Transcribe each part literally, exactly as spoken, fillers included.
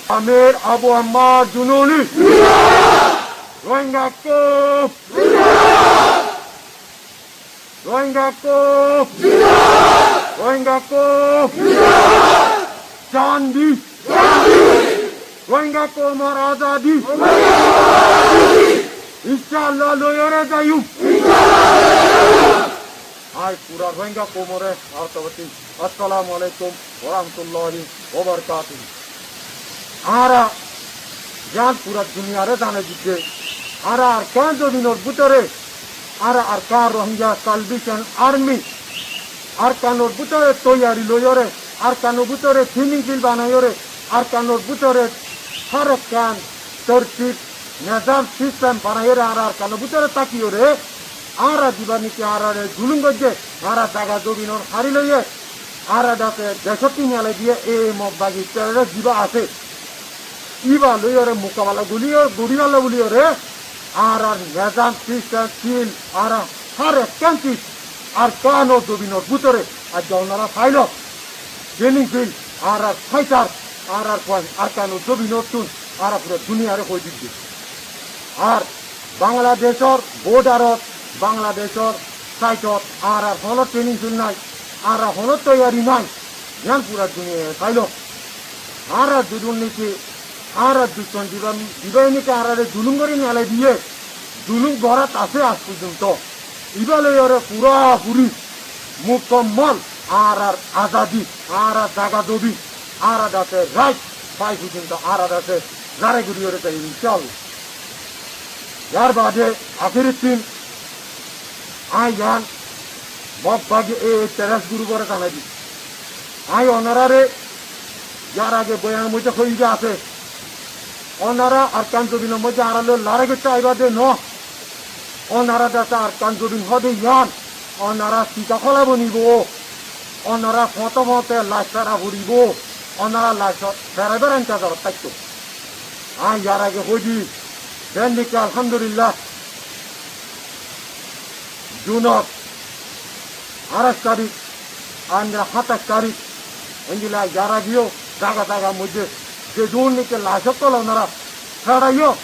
Amir Abu Ammar Jununi. Rohingya koumu. Rohingya koumu. Rohingya koumu. Candi. Rohingya koumor azadi. Inshallah loiyóre zaiyum. Añí fura Rohingya koumore artobati. Assalamu alaikum wa rahmatullahi wa barakatuhu. Añára yián fura duniyare zanai dite, añára Arkan zobinor bútore, añára Arkan Rohingya Salvation Army, Arkanor bútore toiyari loiyóre, Arkanor bútore training field banaiyóre, Arkanor bútore hár ekkán tortib, nezam, sistem banaiyóre, añára Arkanor bútore tákiyóre, añára ziba niki añárare zulum goijje, añára zaga zobinor hári loiye, añára dase decótti niyalai diye, e Mog bagi terrorist ziba asé, iba loiyóre mukabela goriyo-, goribálla buliyóre, añárar nezam, sistem, sil, añára hár ekkán sis Arkanor zobinor bútore aijja onora failo. Training field, añárar fighter, añárar fuain Arkanor zobinottún, añára fura duniyare hoi didde. Ar Bangladecor borderot, Bangladecor saidot añárar honó training field nai, añárar honó toiyari nai, yián fura duniyaye sailo. Añára zedún niki, añára ducmon ziba, ziba niki añárare zulum gori niyalai diye, zulum gorat asé aij foijjonto. Iba loiyóre fura furi mukammal añárar azadi, añárar zaga zobin, añára dase right fai foijjonto añára dase lorai goriyóre zaiyum inshallah. Yar bade ahéri din añí yián Mog bagi e terrorist group ore zanai di. Añí onorare yar age boyan moidde hoi di asé, onora Arkan zobinor moidde añárar loi lorai goitte aiba de no. Onora dase Arkan zobin hode yián, onora sita hola bonibo. Onora foñte foñte lac fera foribo. Onora lac feraibar intezarot táikko. Añí yar age hoi di, den niki alhamdulillah, Junor añçaic tarik, añára háñtais tarik, endilla yar ageyó zaga zagar moidde zedún niki lac ókkol onora feraiyó,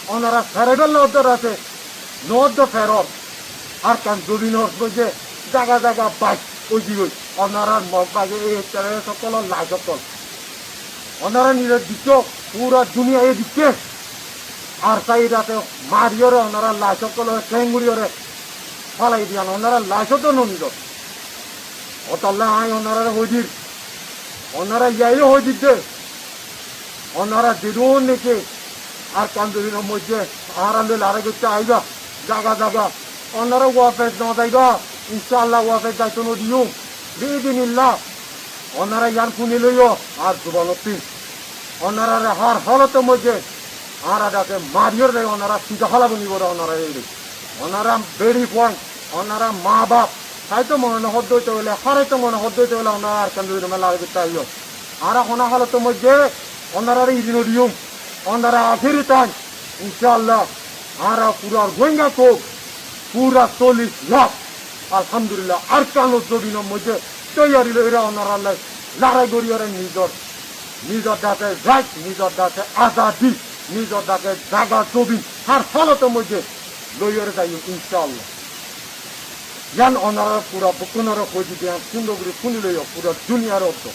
onora feraibálla uddor asé, no uddor feror. Arkan zobinor moidde zaga zaga bas ói giyói. Onorar Mog bagi e terrorist ókkolor lac ókkol. Onora nize deikkó, fura duniyaye deikke. Ar saidot mariyóre onora lac ókkolore kenguriyóre félai diyan, onora lac ókkol no nizor. Ótolla añí onorare hoi dir, onora yían hoi didde, onora zedún niki Arkan zobinor moidde añárar loi lorai goitte aiba, zaga zaga, onora wafes no zaiba, inshallah wafes zaito no diyum, biiznillah. Onora yían funi loiyo, añár zubanottún. Onorare hár halotor moidde añára dase mariyóre, onora sita hola bonibo de onora ere. Onora beri fuain, onora ma baf, saito mone no hodde óite óile, háraito mone hodde óite óile, onora Arkan zobinor moidde lorai goitte aiyo. Añára hono halotor moidde onorare eri no diyum. Onora ahéri din, inshallah, añára fura Rohingya koum, fura sollic lak, alhamdulillah, Arkanor zobinor moidde toiyari loiyóre onorallá lorai goriyóre nizor, nizor dase right, nizor dase azadi, nizor dase zaga zobin, hár halotor moidde loiyóre zaiyum, inshallah. Yían onorare fura bekkúnore hoi didde, yían sundor gori funi loiyo, fura duniyare uddor.